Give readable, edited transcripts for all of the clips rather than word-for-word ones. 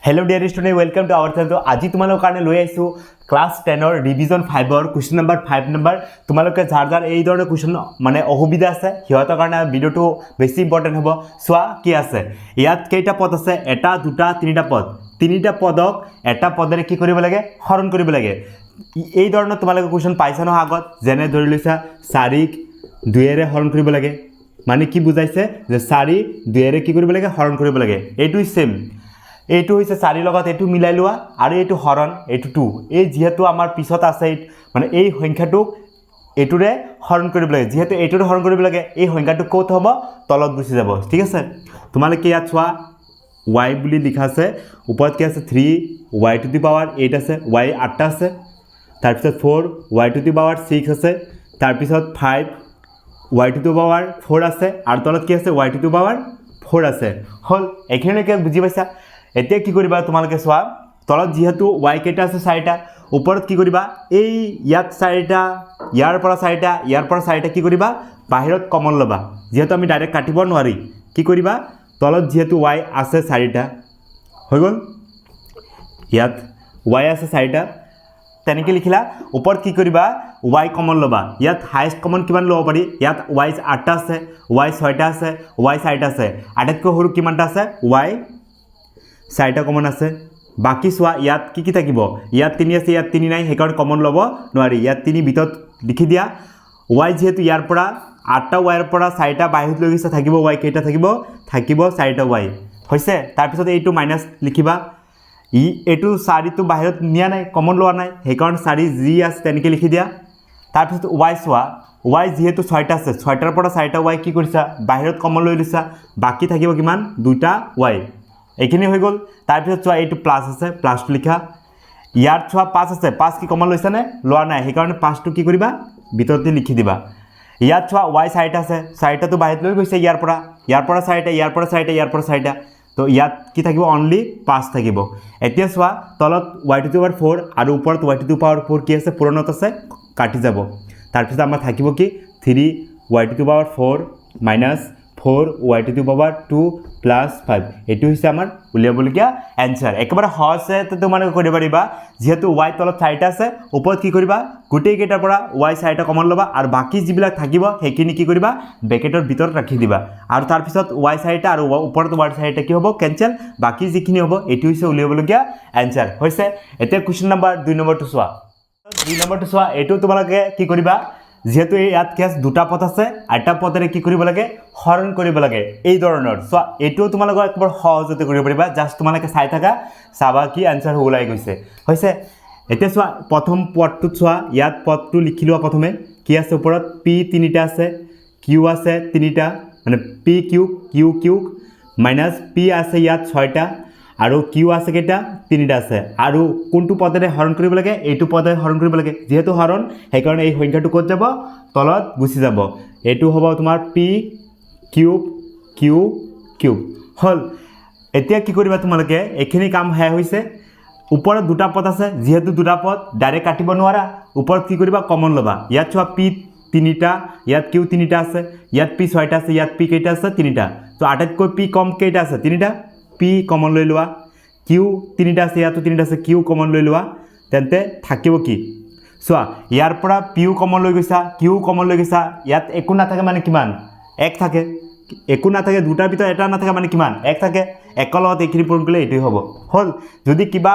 Hello dear student, welcome to our channel. আজি তোমালোকৰ কাৰণে লৈ আহিছোঁ ক্লাছ 10ৰ ৰিভিজন 5ৰ কুৱেশ্যন নম্বৰ 5 নম্বৰ। তোমালোকে যাৰ যাৰ এই ধৰণৰ কুৱেশ্যন মানে অসুবিধা আছে, সিহঁতৰ কাৰণে ভিডিঅ'টো বেছি ইম্পৰ্টেণ্ট হ'ব। চোৱা কি আছে ইয়াত। কেইটা পদ আছে? এটা, দুটা, তিনিটা পদ। তিনিটা পদক এটা পদেৰে কি কৰিব লাগে? হৰণ কৰিব লাগে। এই ধৰণৰ তোমালোকে কুৱেশ্যন পাইছা নহয় আগত? যেনে ধৰি লৈছা, চাৰিক দুয়েৰে হৰণ কৰিব লাগে। মানে কি বুজাইছে যে চাৰি দুয়েৰে কি কৰিব লাগে? হৰণ কৰিব লাগে। এইটো ছেইম। এইটো হৈছে চাৰিৰ লগত এইটো মিলাই লোৱা আৰু এইটো হৰণ এইটো টু। এই যিহেতু আমাৰ পিছত আছে, মানে এই সংখ্যাটোক এইটোৰে হৰণ কৰিব লাগে। যিহেতু এইটোৰে হৰণ কৰিব লাগে, এই সংখ্যাটো ক'ত হ'ব? তলত গুচি যাব। ঠিক আছে। তোমালোকে ইয়াত চোৱা, ৱাই বুলি লিখা আছে। ওপৰত কি আছে? Three y to the power eight আছে, ৱাই আঠটা আছে। তাৰপিছত four y to the power six আছে। তাৰপিছত five y to the power four আছে। আৰু তলত কি আছে? Y to the power four আছে। হ'ল, এইখিনিলৈকে বুজি পাইছা? এতিয়া কি কৰিবা তোমালোকে চোৱা। তলত যিহেতু ৱাই কেইটা আছে? চাৰিটা। ওপৰত কি কৰিবা? এই ইয়াত চাৰিটা, ইয়াৰ পৰা চাৰিটা, ইয়াৰ পৰা চাৰিটা কি কৰিবা? বাহিৰত কমন ল'বা। যিহেতু আমি ডাইৰেক্ট কাটিব নোৱাৰি, কি কৰিবা? তলত যিহেতু ৱাই আছে চাৰিটা হৈ গ'ল। ইয়াত ৱাই আছে চাৰিটা, তেনেকৈ লিখিলা। ওপৰত কি কৰিবা? ৱাই কমন ল'বা। ইয়াত হায়েষ্ট কমন কিমান ল'ব পাৰি? ইয়াত ৱাই আঠটা আছে, ৱাই ছয়টা আছে, ৱাই চাৰিটা আছে। আটাইতকৈ সৰু কিমানটা আছে? ৱাই চাৰিটা কমন আছে। বাকী চোৱা, ইয়াত কি কি থাকিব? ইয়াত তিনি আছে, ইয়াত তিনি নাই, সেইকাৰণে কমন ল'ব নোৱাৰি। ইয়াত তিনি ভিতৰত লিখি দিয়া। ৱাই যিহেতু ইয়াৰ পৰা আঠটা ৱাইৰ পৰা চাৰিটা বাহিৰত লৈ গৈছে, থাকিব ৱাই কেইটা থাকিব? থাকিব চাৰিটা ৱাই। হৈছে। তাৰপিছত এইটো মাইনাছ লিখিবা। ই এইটো চাৰিটো বাহিৰত নিয়া নাই, কমন লোৱা নাই, সেইকাৰণে চাৰি যি আছে তেনেকৈ লিখি দিয়া। তাৰপিছত ৱাই চোৱা, ৱাই যিহেতু ছয়টা আছে, ছয়টাৰ পৰা চাৰিটা ৱাই কি কৰিছা? বাহিৰত কমন লৈ লৈছা। বাকী থাকিব কিমান? দুটা ৱাই। এইখিনি হৈ গ'ল। তাৰপিছত চোৱা, এইটো প্লাছ আছে, প্লাছটো লিখা। ইয়াত চোৱা, পাঁচ আছে। পাঁচ কি কমন লৈছানে? লোৱা নাই। সেইকাৰণে পাঁচটো কি কৰিবা? ভিতৰতে লিখি দিবা। ইয়াত চোৱা, ৱাই চাৰিটা আছে, চাৰিটাটো বাহিৰত লৈ গৈছে ইয়াৰ পৰা। ইয়াৰ পৰা চাৰিটা, ইয়াৰ পৰা চাৰিটা, ইয়াৰ পৰা চাৰিটা। তো ইয়াত কি থাকিব? অনলি পাঁচ থাকিব। এতিয়া চোৱা, তলত y to power four আৰু ওপৰত y to power four কি আছে? পূৰণত আছে, কাটি যাব। তাৰপিছত আমাৰ থাকিব কি? Three y to power four minus four y to power two plus five। এইটো হৈছে আমাৰ উলিয়াবলগীয়া এনচাৰ। একেবাৰে সহজে তোমালোকে কৰিব পাৰিবা। যিহেতু ৱাই তলত চাৰিটা আছে, ওপৰত কি কৰিবা? গোটেইকেইটাৰ পৰা ৱাই চাৰিটা কমন ল'বা আৰু বাকী যিবিলাক থাকিব সেইখিনি কি কৰিবা? ব্ৰেকেটৰ ভিতৰত ৰাখি দিবা। আৰু তাৰপিছত ৱাই চাৰিটা আৰু ওপৰত ৱাই চাৰিটা কি হ'ব? কেঞ্চেল। বাকী যিখিনি হ'ব, এইটো হৈছে উলিয়াবলগীয়া এনচাৰ। হৈছে। এতিয়া কুৱেশ্যন নম্বৰ 2 নম্বৰটো চোৱা। 2 নম্বৰটো চোৱা, এইটো তোমালোকে কি কৰিবা? যিহেতু এই ইয়াত কি আছে? দুটা পদ আছে, এটা পদেৰে কি কৰিব লাগে? হৰণ কৰিব লাগে। এই ধৰণৰ চোৱা, এইটোও তোমালোকৰ একেবাৰে সহজতে কৰিব পাৰিবা। জাষ্ট তোমালোকে চাই থাকা, চাবা কি এনচাৰ ওলাই গৈছে। হৈছে। এতিয়া চোৱা, প্ৰথম পদটোত চোৱা, ইয়াত পদটো লিখি লোৱা প্ৰথমে। কি আছে ওপৰত? পি তিনিটা আছে, কিউ আছে তিনিটা, মানে p cube q cube minus p আছে ইয়াত ছয়টা আৰু কিউ আছে কেইটা? তিনিটা আছে। আৰু কোনটো পদেৰে হৰণ কৰিব লাগে? এইটো পদেৰে হৰণ কৰিব লাগে। যিহেতু হৰণ, সেইকাৰণে এই সংখ্যাটো ক'ত যাব? তলত গুচি যাব। এইটো হ'ব তোমাৰ পি কিউব কিউ কিউব। হ'ল। এতিয়া কি কৰিবা তোমালোকে? এইখিনি কাম শেষ হৈছে। ওপৰত দুটা পদ আছে। যিহেতু দুটা পদ ডাইৰেক্ট কাটিব নোৱাৰা, ওপৰত কি কৰিবা? কমন ল'বা। ইয়াত চোৱা, পি তিনিটা, ইয়াত কিউ তিনিটা আছে, ইয়াত পি ছয়টা আছে, ইয়াত পি কেইটা আছে? তিনিটা। তো আটাইতকৈ পি কম কেইটা আছে? তিনিটা। পি কমন লৈ লোৱা। কিউ তিনিটা আছে, ইয়াতো তিনিটা আছে, কিউ কমন লৈ লোৱা। তেন্তে থাকিব কি চোৱা। ইয়াৰ পৰা পিও কমন লৈ গৈছা, কিউ কমন লৈ গৈছা। ইয়াত একো নাথাকে, মানে কিমান? এক থাকে। একো নাথাকে, দুটাৰ ভিতৰত এটা নাথাকে, মানে কিমান? এক থাকে। একৰ লগত এইখিনি পূৰণ কৰিলে এইটোৱে হ'ব। হ'ল। যদি কিবা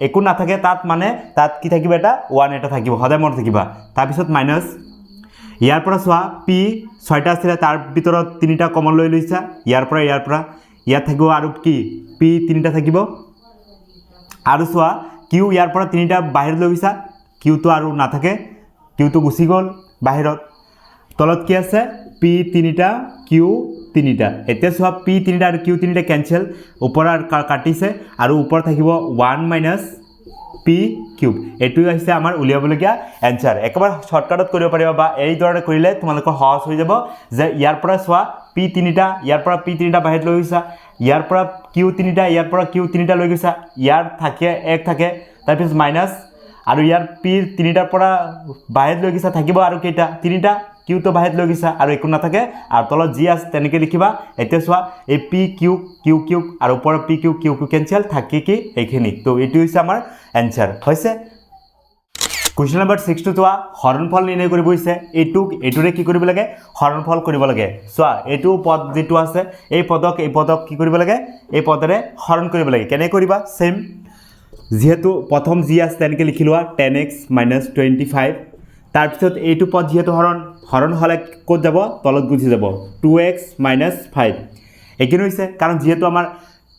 একো নাথাকে তাত, মানে তাত কি থাকিব? এটা ওৱান এটা থাকিব, সদায় মনত থাকিবা। তাৰপিছত মাইনাছ, ইয়াৰ পৰা চোৱা, পি ছয়টা আছিলে, তাৰ ভিতৰত তিনিটা কমন লৈ লৈছা ইয়াৰ পৰা, ইয়াৰ পৰা। ইয়াত থাকিব আৰু কি? পি তিনিটা থাকিব। আৰু চোৱা, কিউ ইয়াৰ পৰা তিনিটা বাহিৰত লৈ গৈছা, কিউটো আৰু নাথাকে, কিউটো গুচি গ'ল বাহিৰত। তলত কি আছে? পি তিনিটা, কিউ তিনিটা। এতিয়া চোৱা, পি তিনিটা আৰু কিউ তিনিটা কেঞ্চেল, ওপৰ আৰু কাটিছে আৰু ওপৰত থাকিব ওৱান মাইনাছ পি কিউব। এইটোৱে হৈছে আমাৰ উলিয়াবলগীয়া এনচাৰ। একেবাৰে শ্বৰ্টকাটত কৰিব পাৰিবা বা এই ধৰণে কৰিলে তোমালোকৰ সহজ হৈ যাব যে ইয়াৰ পৰা চোৱা, পি তিনিটা, ইয়াৰ পৰা পি তিনিটা বাহিৰত লৈ গৈছা, ইয়াৰ পৰা কিউ তিনিটা, ইয়াৰ পৰা কিউ তিনিটা লৈ গৈছা, ইয়াৰ থাকে এক থাকে, তাৰপিছত মাইনাছ আৰু ইয়াৰ পি তিনিটাৰ পৰা বাহিৰত লৈ গৈছা, থাকিব আৰু কেইটা? তিনিটা। কিউটো বাহিৰত লৈ গৈছা আৰু একো নাথাকে, আৰু তলত যি আছে তেনেকৈ লিখিবা। এতিয়া চোৱা, এই পি কিউ কিউ কিউ আৰু ওপৰৰ P Q Q Q cancel, থাকি কি এইখিনি। তো এইটো হৈছে আমাৰ এনচাৰ হৈছে। কুৱেশ্যন নম্বৰ ছিক্সটো চোৱা, হৰণফল নিৰ্ণয় কৰিব হৈছে। এইটোক এইটোৰে কি কৰিব লাগে? হৰণফল কৰিব লাগে। চোৱা, এইটো পদ যিটো আছে, এই পদক কি কৰিব লাগে? এই পদেৰে হৰণ কৰিব লাগে। কেনেকৈ কৰিবা? ছেইম, যিহেতু প্ৰথম যি আছে তেনেকৈ লিখি লোৱা, 10 x minus 25। তাৰপিছত এইটো পদ যিহেতু হৰণ, হৰণ হ'লে ক'ত যাব? তলত গুচি যাব, টু এক্স মাইনাছ ফাইভ। এইখিনি হৈছে কাৰণ যিহেতু আমাৰ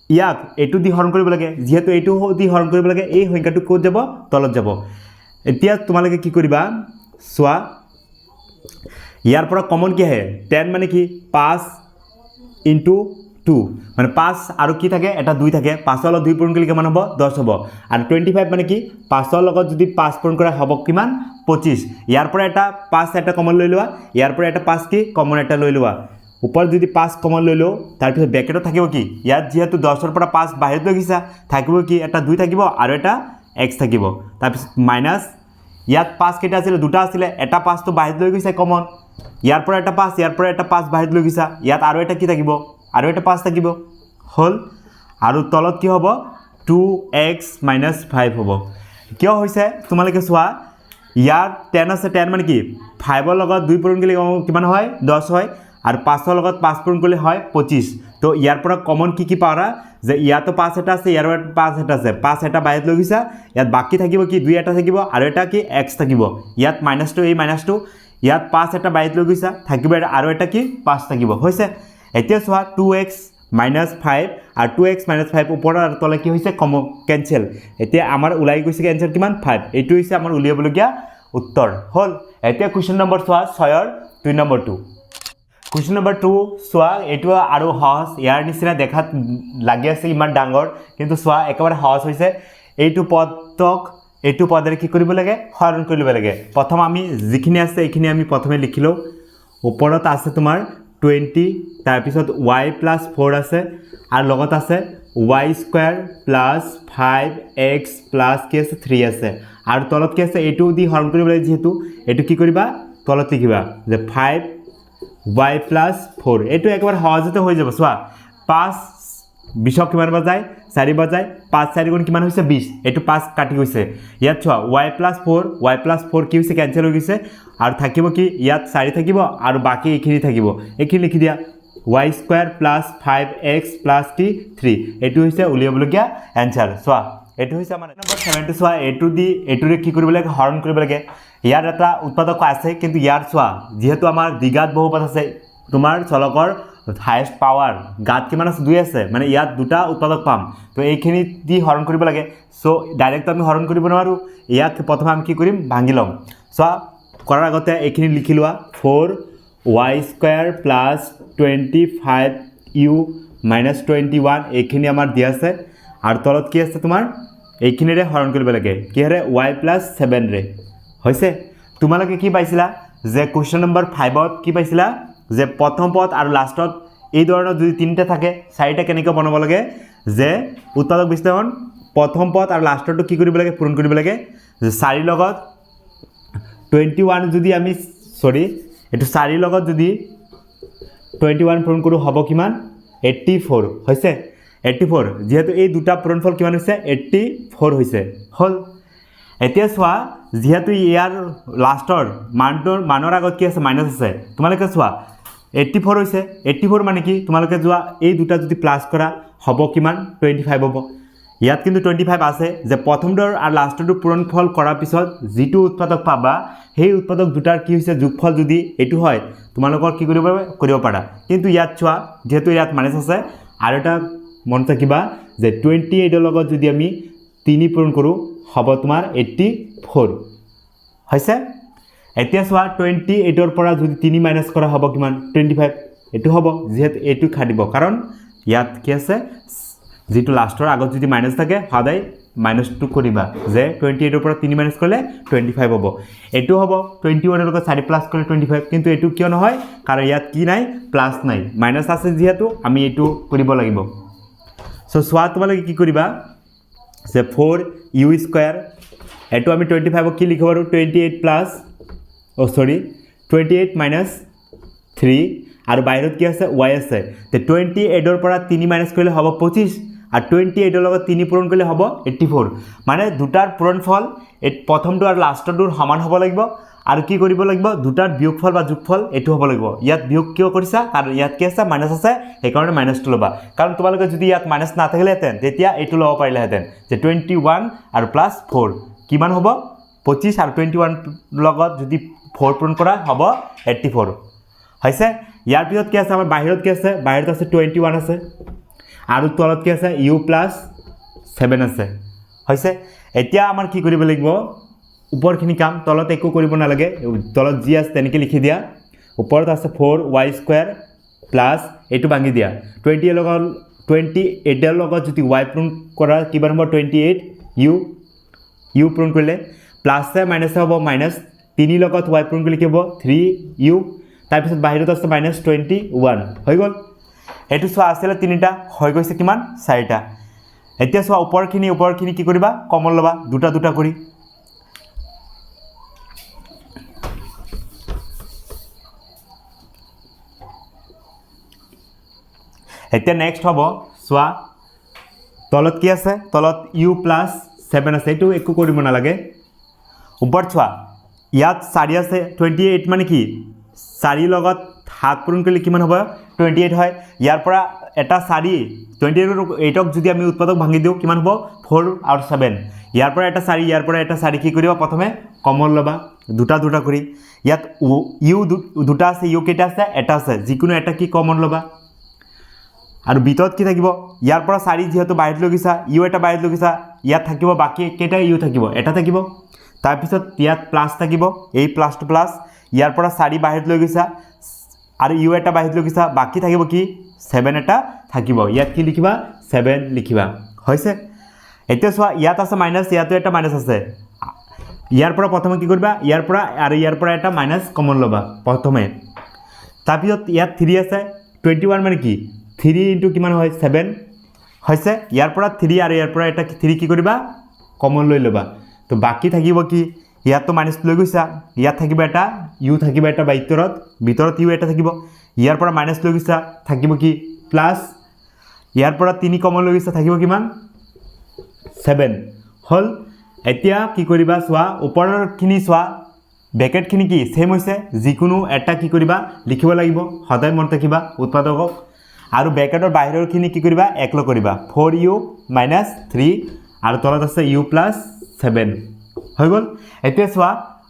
ইয়াক এইটো দি হৰণ কৰিব লাগে, যিহেতু এইটো দি হৰণ কৰিব লাগে, এই সংখ্যাটো ক'ত যাব? তলত যাব। এতিয়া তোমালোকে কি কৰিবা চোৱা, ইয়াৰ পৰা কমন কি আহে? 10 মানে কি? পাঁচ ইনটু টু, মানে পাঁচ আৰু কি থাকে? এটা দুই থাকে। পাঁচৰ লগত দুই পূৰণ কৰিলে কিমান হ'ব? 10 হ'ব। আৰু 25 মানে কি? পাঁচৰ লগত যদি পাঁচ পূৰণ কৰা হ'ব কিমান? 25। ইয়াৰ পৰা এটা পাঁচ এটা কমন লৈ লোৱা। ইয়াৰ পৰা এটা পাঁচ কি কমন এটা লৈ লোৱা। ওপৰত যদি পাঁচ কমন লৈ লওঁ, তাৰপিছত ব্ৰেকেটত থাকিব কি? ইয়াত যিহেতু 10ৰ পৰা পাঁচ বাহিৰত লৈ গৈছা, থাকিব কি? এটা দুই থাকিব আৰু এটা এক্স থাকিব। তাৰপিছত মাইনাছ, ইয়াত পাঁচ কেইটা আছিলে? দুটা আছিলে। এটা পাঁচটো বাহিৰত লৈ গৈছে কমন। ইয়াৰ পৰা এটা পাঁচ, ইয়াৰ পৰা এটা পাঁচ বাহিৰত লৈ গৈছা। ইয়াত আৰু এটা কি থাকিব? আৰু এটা পাঁচ থাকিব। হ'ল। আৰু তলত কি হ'ব? টু এক্স মাইনাছ ফাইভ হ'ব। কিয় হৈছে তোমালোকে চোৱা, ইয়াত 10 আছে। 10 মানে কি? ফাইভৰ লগত দুই পূৰণ কৰিলে কিমান হয়? 10 হয়। আৰু পাঁচৰ লগত পাঁচ পূৰণ কৰিলে হয় 25। তো ইয়াৰ পৰা কমন কি কি পাৰা যে ইয়াতো পাঁচ এটা আছে, ইয়াৰো পাঁচ এটা আছে। পাঁচ এটা বাহিৰত লৈ গৈছা। ইয়াত বাকী থাকিব কি? দুই এটা থাকিব আৰু এটা কি? এক্স থাকিব। ইয়াত মাইনাছটো, এই মাইনাছটো, ইয়াত পাঁচ এটা বাহিৰত লৈ গৈছা, থাকিব এটা আৰু এটা কি? পাঁচ থাকিব। হৈছে। এতিয়া চোৱা, টু এক্স মাইনাছ ফাইভ আৰু টু এক্স মাইনাছ ফাইভ ওপৰত আৰু তলে কি হৈছে? কম কেঞ্চেল। এতিয়া আমাৰ ওলাই গৈছে এনচাৰ কিমান? ফাইভ। এইটো হৈছে আমাৰ উলিয়াবলগীয়া উত্তৰ। হ'ল। এতিয়া কুৱেশ্যন নম্বৰ চোৱা, ছয়ৰ দুই নম্বৰটো। কুৱেশ্যন নম্বৰ 2 চোৱা, এইটো আৰু সহজ। ইয়াৰ নিচিনা দেখাত লাগি আছে ইমান ডাঙৰ, কিন্তু চোৱা, একেবাৰে সহজ হৈছে। এইটো পদক এইটো পদেৰে কি কৰিব লাগে? হৰণ কৰিব লাগে। প্ৰথম আমি যিখিনি আছে এইখিনি আমি প্ৰথমে লিখি লওঁ। ওপৰত আছে তোমাৰ 20, তাৰপিছত ৱাই প্লাছ ফ'ৰ আছে আৰু লগত আছে y square plus five x plus কি আছে? থ্ৰী আছে। আৰু তলত কি আছে? এইটো দি হৰণ কৰিব লাগে যিহেতু, এইটো কি কৰিবা? তলত লিখিবা যে ফাইভ ৱাই প্লাছ ফ'ৰ। এইটো একেবাৰে সহজতে হৈ যাব। চোৱা, পাঁচ বিছক কিমান বাৰ যায়? চাৰি বাৰ যায়। পাঁচ চাৰি গুণ কিমান হৈছে? 20। এইটো পাঁচ কাটি গৈছে। ইয়াত চোৱা, y plus four, y plus four কি হৈছে? কেঞ্চেল হৈ গৈছে। আৰু থাকিব কি? ইয়াত চাৰি থাকিব আৰু বাকী এইখিনি থাকিব। এইখিনি লিখি দিয়া, y square plus five x plus কি? থ্ৰী। এইটো হৈছে উলিয়াবলগীয়া এনচাৰ। চোৱা, এইটো হৈছে আমাৰ নম্বৰ ছেভেনটো। চোৱা, এইটো দি এইটোৰে কি কৰিব লাগে? হৰণ কৰিব লাগে। ইয়াৰ এটা উৎপাদক আছে, কিন্তু ইয়াৰ চোৱা, যিহেতু আমাৰ দ্বিঘাত বহুপদ আছে, তোমাৰ চলকৰ হায়েষ্ট পাৱাৰ ঘাত কিমান আছে? দুই আছে। মানে ইয়াত দুটা উৎপাদক পাম। তো এইখিনি দি হৰণ কৰিব লাগে। চ' ডাইৰেক্ট আমি হৰণ কৰিব নোৱাৰোঁ। ইয়াক প্ৰথমে আমি কি কৰিম? ভাঙি ল'ম। চোৱা, কৰাৰ আগতে এইখিনি লিখি লোৱা, four y square plus 25 u minus 21। এইখিনি আমাৰ দিয়া আছে। আৰু তলত কি আছে তোমাৰ? এইখিনিৰে হৰণ কৰিব লাগে। কিহেৰে? ৱাই প্লাছ ছেভেনৰে। হৈছে। তোমালোকে কি পাইছিলা যে কুৱেশ্যন নম্বৰ ফাইভত কি পাইছিলা যে প্ৰথম পদ আৰু লাষ্টত এই ধৰণৰ যদি তিনিটা থাকে, চাৰিটা কেনেকৈ বনাব লাগে যে উৎপাদক বিশ্লেষণ, প্ৰথম পদ আৰু লাষ্টৰটো কি কৰিব লাগে? পূৰণ কৰিব লাগে। যে চাৰিৰ লগত 21 যদি আমি, চৰি, এইটো চাৰিৰ লগত যদি 21 পূৰণ কৰোঁ, হ'ব কিমান? 84 হৈছে। 84, যিহেতু এই দুটা পূৰণফল কিমান হৈছে? 84 হৈছে। হ'ল। এতিয়া চোৱা, যিহেতু ইয়াৰ লাষ্টৰ মানটোৰ মানৰ আগত কি আছে? মাইনাছ আছে। তোমালোকে চোৱা, 84 হৈছে। 84 মানে কি? তোমালোকে যোৱা, এই দুটা যদি প্লাছ কৰা, হ'ব কিমান? 25 হ'ব। ইয়াত কিন্তু 25 আছে যে প্ৰথমটোৰ আৰু লাষ্টৰটো পূৰণফল কৰাৰ পিছত যিটো উৎপাদক পাবা, সেই উৎপাদক দুটাৰ কি হৈছে? যোগফল যদি এইটো হয়, তোমালোকৰ কি কৰিব পাৰা। কিন্তু ইয়াত চোৱা, যিহেতু ইয়াত মাইনাছ আছে, আৰু এটা মনত ৰাখিবা যে 28ৰ লগত যদি আমি তিনি পূৰণ কৰোঁ, হ'ব তোমাৰ 84। হৈছে। এতিয়া চোৱা, 28ৰ পৰা যদি তিনি মাইনাছ কৰা, হ'ব কিমান? 25। এইটো হ'ব, যিহেতু এইটো খাটিব, কাৰণ ইয়াত কি আছে? যিটো লাষ্টৰ আগত যদি মাইনাছ থাকে, সদায় মাইনাছটো কৰিবা যে 28ৰ পৰা তিনি মাইনাছ কৰিলে 25 হ'ব। এইটো হ'ব 21ৰ লগত চাৰি প্লাছ কৰিলে 25। কিন্তু এইটো কিয় নহয়? কাৰণ ইয়াত কি নাই? প্লাছ নাই, মাইনাছ আছে। যিহেতু আমি এইটো কৰিব লাগিব। চ' চোৱা, তোমালোকে কি কৰিবা যে ফ'ৰ ইউ স্কুৱেৰ, এইটো আমি 25ক কি লিখিব পাৰোঁ? 28 প্লাছ, অ' চৰি, 28 মাইনাছ 3 আৰু বাহিৰত কি আছে ৱাই আছে। তে 28ৰ পৰা 3 মাইনাছ কৰিলে হ'ব 25 আৰু 28ৰ লগত 3 পূৰণ কৰিলে হ'ব 84। মানে দুটাৰ পূৰণফল এই প্ৰথমটো আৰু লাষ্টৰটোৰ সমান হ'ব লাগিব আৰু কি কৰিব লাগিব দুটাৰ বিয়োগফল বা যোগফল এইটো হ'ব লাগিব। ইয়াত বিয়োগ কিয় কৰিছা, কাৰণ ইয়াত কি আছে মাইনাছ আছে, সেইকাৰণে মাইনাছটো ল'বা। কাৰণ তোমালোকে যদি ইয়াত মাইনাছ নাথাকিলেহেঁতেন তেতিয়া এইটো ল'ব পাৰিলেহেঁতেন যে 21 আৰু প্লাছ 4 কিমান হ'ব 25 আৰু 21 লগত যদি 4 পূৰণ কৰা হ'ব 84 হৈছে। ইয়াৰ পিছত কি আছে আমাৰ বাহিৰত কি আছে, বাহিৰত আছে 21 আছে আৰু তলত কি আছে ইউ প্লাছ 7 আছে হৈছে। এতিয়া আমাৰ কি কৰিব লাগিব, ওপৰখিনি কাম, তলত একো কৰিব নালাগে, তলত যি আছে তেনেকৈ লিখি দিয়া। ওপৰত আছে 4y square plus এইটো ভাঙি দিয়া, 28ৰ লগত যদি ৱাই পূৰণ কৰা কিমান হ'ব 28 ইউ, ইউ পূৰণ কৰিলে প্লাছে মাইনাছে হ'ব মাইনাছ 3 লগত ৱাই পূৰণ কৰিলে কি হ'ব 3u, তাৰপিছত বাহিৰত আছে মাইনাছ 21 হৈ গ'ল। এইটো চোৱা আছিলে 3টা হৈ গৈছে কিমান 4টা। এতিয়া চোৱা ওপৰখিনি কি কৰিবা কমন ল'বা দুটা দুটা কৰি। এতিয়া নেক্সট হ'ব চোৱা তলত কি আছে, তলত ইউ প্লাছ 7 আছে, এইটো একো কৰিব নালাগে। ওপৰত চোৱা ইয়াত 4 আছে, 28 মানে কি 4 লগত 7 পূৰণ কৰিলে কিমান হ'ব 28 হয়। ইয়াৰ পৰা এটা 4 28ক যদি আমি উৎপাদক ভাঙি দিওঁ কিমান হ'ব 4 আৰু 7। ইয়াৰ পৰা এটা 4, ইয়াৰ পৰা এটা 4 কি কৰিবা প্ৰথমে কমন ল'বা দুটা দুটা কৰি। ইয়াত ইউ দুটা আছে, ইউ কেইটা আছে এটা আছে, যিকোনো এটা কি কমন ল'বা। আৰু ভিতৰত কি থাকিব, ইয়াৰ পৰা 4 যিহেতু বাহিৰত লৈ গৈছা, ইউ এটা বাহিৰত লৈ গৈছা, ইয়াত থাকিব বাকী কেইটা ইউ থাকিব এটা থাকিব। তাৰপিছত ইয়াত প্লাছ থাকিব, এই প্লাছটো প্লাছ, ইয়াৰ পৰা 4 বাহিৰত লৈ গৈছা আৰু ইউ এটা বাহিৰত লৈ গৈছা, বাকী থাকিব কি 7 এটা থাকিব। ইয়াত কি লিখিবা 7 লিখিবা হৈছে। এতিয়া চোৱা ইয়াত আছে মাইনাছ, ইয়াতো এটা মাইনাছ আছে। ইয়াৰ পৰা প্ৰথমে কি কৰিবা, ইয়াৰ পৰা আৰু ইয়াৰ পৰা এটা মাইনাছ কমন ল'বা প্ৰথমে। তাৰপিছত ইয়াত 3 আছে, 21 মানে কি 3 ইনটু কিমান হয় 7 হৈছে। ইয়াৰ পৰা 3 আৰু ইয়াৰ পৰা এটা 3 কি কৰিবা কমন লৈ ল'বা। তো বাকী থাকিব কি, ইয়াততো মাইনাছ লৈ গৈছা, ইয়াত থাকিব এটা ইউ থাকিব এটা ভিতৰত, ভিতৰত ইউ এটা থাকিব। ইয়াৰ পৰা মাইনাছ লৈ গৈছা থাকিব কি প্লাছ, ইয়াৰ পৰা 3 কমন লৈ গৈছা থাকিব কিমান 7 হ'ল। এতিয়া কি কৰিবা চোৱা ওপৰৰখিনি চোৱা ব্ৰেকেটখিনি কি ছেম হৈছে, যিকোনো এটা কি কৰিবা লিখিব লাগিব, সদায় মনত ৰাখিবা উৎপাদকক। আৰু ব্ৰেকেটৰ বাহিৰৰখিনি কি কৰিবা একলগ কৰিবা 4u minus 3 আৰু তলত আছে ইউ প্লাছ 7 হৈ গ'ল। এতিয়া চোৱা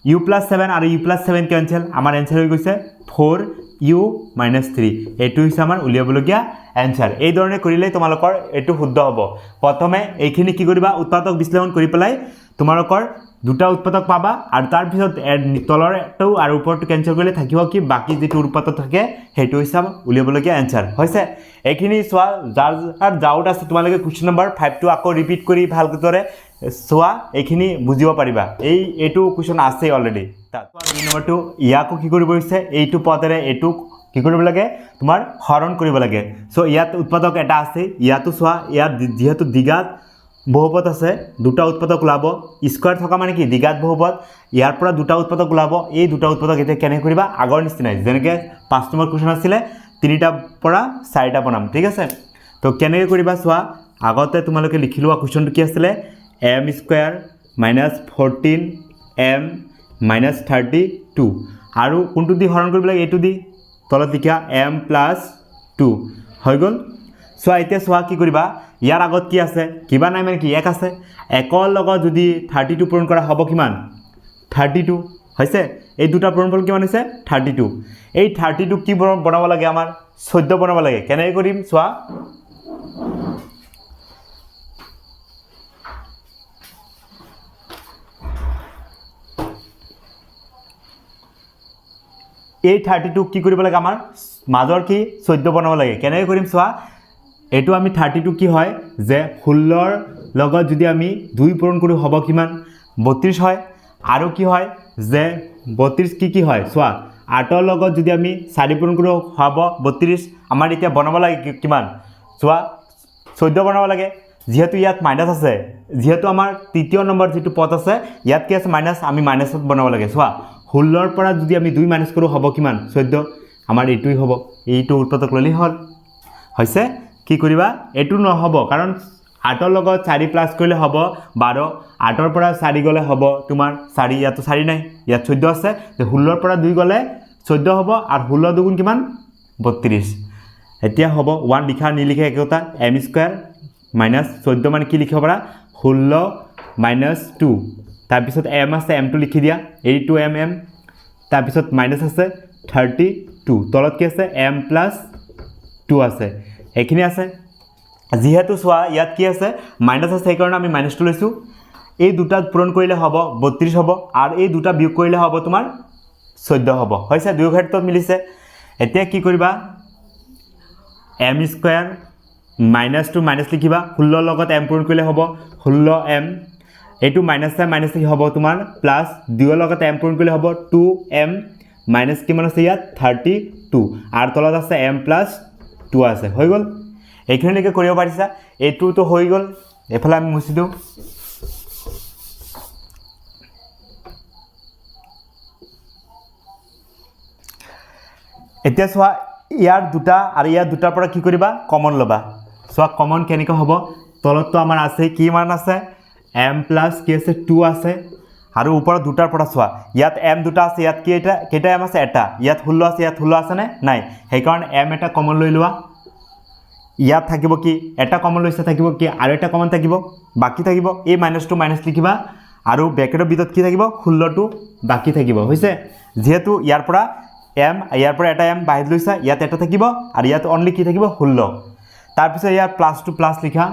ইউ প্লাছ 7 আৰু ইউ প্লাছ 7 কেঞ্চেল, আমাৰ এনচাৰ হৈ গৈছে 4u minus 3। এইটো হৈছে আমাৰ উলিয়াবলগীয়া এনচাৰ। এই ধৰণে কৰিলে তোমালোকৰ এইটো শুদ্ধ হ'ব। প্ৰথমে এইখিনি কি কৰিবা উৎপাদক বিশ্লেষণ কৰি পেলাই তোমালোকৰ দুটা উৎপাদক পাবা আৰু তাৰপিছত তলৰটো আৰু ওপৰটো কেঞ্চেল কৰিলে থাকিব কি বাকী যিটো উৎপাদক থাকে সেইটো হৈছে আমাৰ উলিয়াবলগীয়া এনচাৰ হৈছে। এইখিনি চোৱা যাৰ যাৰ ডাউট আছে তোমালোকে কুৱেশ্যন নম্বৰ 5টো আকৌ ৰিপিট কৰি ভালদৰে চোৱা, এইখিনি বুজিব পাৰিবা। এইটো কুৱেশ্যন আছেই অলৰেডি। তাত 2 নম্বৰটো ইয়াকো কি কৰিব হৈছে, এইটো পদেৰে এইটো কি কৰিব লাগে তোমাৰ হৰণ কৰিব লাগে। চ' ইয়াত উৎপাদক এটা আছে, ইয়াতো চোৱা ইয়াত যিহেতু দ্বিঘাত বহুপদ আছে দুটা উৎপাদক ওলাব, স্কোৱাৰ থকা মানে কি দ্বিঘাত বহুপদ, ইয়াৰ পৰা দুটা উৎপাদক ওলাব। এই দুটা উৎপাদক এতিয়া কেনেকৈ কৰিবা আগৰ নিচিনাই যেনেকৈ 5 নম্বৰ কুৱেশ্যন আছিলে 3টাৰ পৰা 4টা বনাম, ঠিক আছে। তো কেনেকৈ কৰিবা চোৱা, আগতে তোমালোকে লিখি লোৱা কুৱেশ্যনটো কি আছিলে m square minus 14m minus 32 আৰু কোনটো দি হৰণ কৰিব লাগে এইটো দি, তলত লিখা এম প্লাছ 2 হৈ গ'ল। চোৱা এতিয়া চোৱা কি কৰিবা, ইয়াৰ আগত কি আছে কিবা নাই মানে কি 1 আছে, 1ৰ লগত যদি 32 পূৰণ কৰা হ'ব কিমান 32 হৈছে। এই দুটা পূৰণফল কিমান হৈছে 32। এই 32 কি বনাব লাগে আমাৰ 14 বনাব লাগে। কেনেকৈ কৰিম চোৱা, এই 32 কি কৰিব লাগে আমাৰ মাজৰ কি 14 বনাব লাগে। কেনেকৈ কৰিম চোৱা, এইটো আমি 32 কি হয় যে 16ৰ লগত যদি আমি 2 পূৰণ কৰোঁ হ'ব কিমান 32 হয়। আৰু কি হয় যে 32 কি কি হয় চোৱা, 8ৰ লগত যদি আমি 4 পূৰণ কৰোঁ হ'ব 32। আমাৰ এতিয়া বনাব লাগে কিমান চোৱা 14 বনাব লাগে, যিহেতু ইয়াত মাইনাছ আছে, যিহেতু আমাৰ তৃতীয় নম্বৰ যিটো পদ আছে ইয়াত কি আছে মাইনাছ, আমি মাইনাছত বনাব লাগে। চোৱা 16ৰ পৰা যদি আমি 2 মাইনাছ কৰোঁ, হ'ব কিমান? 14। আমাৰ এইটোৱেই হ'ব, এইটো উৎপাদক ল'লেই হ'ল। হৈছে, কি কৰিবা? এইটো নহ'ব, কাৰণ 8ৰ লগত 4 প্লাছ কৰিলে হ'ব 12। 8ৰ পৰা 4 গ'লে হ'ব তোমাৰ 4। ইয়াতো 4 নাই, ইয়াত 14 আছে। 16ৰ পৰা 2 গ'লে 14 হ'ব আৰু 16 দুগুণ কিমান? 32। এতিয়া হ'ব 1, লিখা নিলিখা একেটা। এম স্কুৱেৰ মাইনাছ 14 মানে কি লিখিব পাৰা? 16 মাইনাছ 2। তাৰপিছত এম আছে, এমটো লিখি দিয়া, এইটো এম এম। তাৰপিছত মাইনাছ আছে 32। তলত কি আছে? এম প্লাছ 2 আছে, এইখিনি আছে। যিহেতু চোৱা, ইয়াত কি আছে? মাইনাছ আছে, সেইকাৰণে আমি মাইনাছটো লৈছোঁ। এই দুটাত পূৰণ কৰিলে হ'ব 32 হ'ব আৰু এই দুটা বিয়োগ কৰিলে হ'ব তোমাৰ 14 হ'ব। হৈছে, দুয়ো ক্ষেত্ৰত মিলিছে। এতিয়া কি কৰিবা? M square minus 2 minus লিখিবা। 16ৰ লগত এম পূৰণ কৰিলে হ'ব 16 এম। এইটো মাইনাছ মাইনাছ হ'ব তোমাৰ প্লাছ। 2ৰ লগত এম পূৰণ কৰিলে হ'ব 2 এম। মাইনাছ কিমান আছে ইয়াত? 32। আৰু তলত আছে এম প্লাছ 2 আছে। হৈ গ'ল, এইখিনিলৈকে কৰিব পাৰিছা। এইটোতো হৈ গ'ল, এইফালে আমি মুচি দিওঁ। এতিয়া চোৱা, ইয়াৰ দুটা আৰু ইয়াৰ দুটাৰ পৰা কি কৰিবা? কমন ল'বা। চোৱা, কমন কেনেকৈ হ'ব? তলততো আমাৰ আছে, কিমান আছে? এম প্লাছ কি আছে? 2 আছে। আৰু ওপৰত দুটাৰ পৰা চোৱা, ইয়াত এম দুটা আছে, ইয়াত কেইটা কেইটা এম আছে? এটা। ইয়াত 16 আছে, ইয়াত 16 আছেনে নাই? সেইকাৰণে এম এটা কমন লৈ লোৱা। ইয়াত থাকিব কি? এটা কমন লৈছে, থাকিব কি? আৰু এটা কমন থাকিব, বাকী থাকিব এই মাইনাছটো, মাইনাছ লিখিবা আৰু ব্ৰেকেটৰ ভিতৰত কি থাকিব? 16টো বাকী থাকিব। হৈছে, যিহেতু ইয়াৰ পৰা এম, ইয়াৰ পৰা এটা এম বাহিৰত লৈছা, ইয়াত এটা থাকিব আৰু ইয়াত অনলি কি থাকিব? 16। তাৰপিছত ইয়াত প্লাছটো প্লাছ লিখা।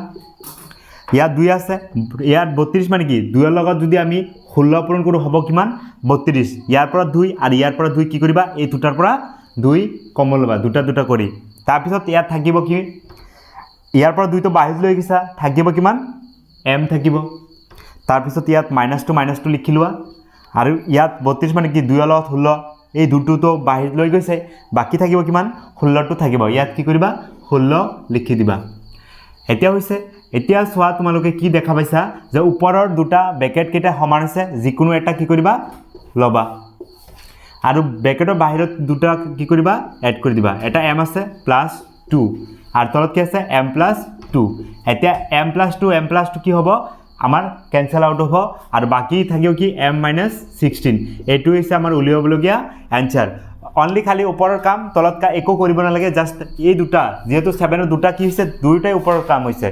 ইয়াত 2 আছে, ইয়াত 32 মানে কি? 2ৰ লগত যদি আমি 16 পূৰণ কৰোঁ, হ'ব কিমান? 32। ইয়াৰ পৰা 2 আৰু ইয়াৰ পৰা 2 কি কৰিবা? এই দুটাৰ পৰা 2 কমন ল'বা, দুটা দুটা কৰি। তাৰপিছত ইয়াত থাকিব কি? ইয়াৰ পৰা 2টো বাহিৰত লৈ গৈছা, থাকিব কিমান? এম থাকিব। তাৰপিছত ইয়াত মাইনাছটো মাইনাছটো লিখি লোৱা। আৰু ইয়াত 32 মানে কি? 2ৰ লগত 16, এই দুটোতো বাহিৰত লৈ গৈছে, বাকী থাকিব কিমান? 16টো থাকিব। ইয়াত কি কৰিবা? 16 লিখি দিবা। এতিয়া হৈছে, এতিয়া চোৱা, তোমালোকে কি দেখা পাইছা যে ওপৰৰ দুটা ব্ৰেকেটকেইটা সমান হৈছে। যিকোনো এটা কি কৰিবা? ল'বা আৰু ব্ৰেকেটৰ বাহিৰত দুটা কি কৰিবা? এড কৰি দিবা। এটা এম আছে প্লাছ 2 আৰু তলত কি আছে? M plus 2। এতিয়া M plus 2, M plus 2 কি হ'ব? আমাৰ কেঞ্চেল আউট হ'ব আৰু বাকী থাকিব কি? M minus 16। এইটো হৈছে আমাৰ উলিয়াবলগীয়া এনচাৰ। অনলি খালি ওপৰৰ কাম, তলত একো কৰিব নালাগে। জাষ্ট এই দুটা, যিহেতু 7ৰ দুটা কি হৈছে, দুয়োটাই ওপৰৰ কাম হৈছে।